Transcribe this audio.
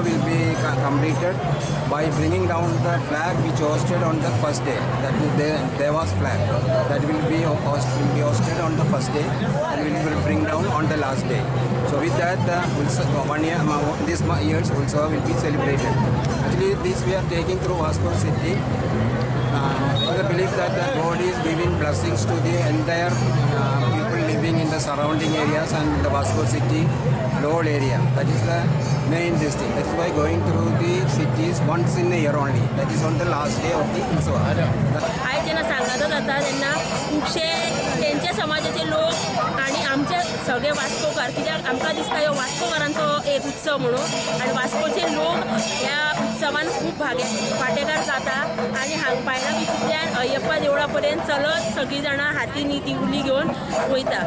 Will be completed by bringing down the flag which hoisted on the first day, that is the Deva's flag, that will be hoisted on the first day and we will bring down on the last day. So with that, 1 year, this year's Utsava will be celebrated. Actually, this we are taking through Vasco city. I believe that the God is giving blessings to the entire people living in the surrounding areas and the Vasco city lower area. That is the main this thing. That is why going through the cities once in a year only. That is on the last day of the Utsava. आयज जेन्ना सांगाता जाता तेन्ना खुबशे तेंच्या समाजाचे लोक आनी आमचे सगळे वास्कोकार, कित्याक आमकां दिसता ह्यो वास्कोकारांचो एक उत्सव म्हणून, आनी वास्कोचे लोक ह्या उत्सवान खूब वांटेकार जाता आनी हांगा बायणा बिचींतल्यान अय्यप्पा देवळा पर्यंत चलत सगळीं जाणां हातीन दिवली घेवन वयता.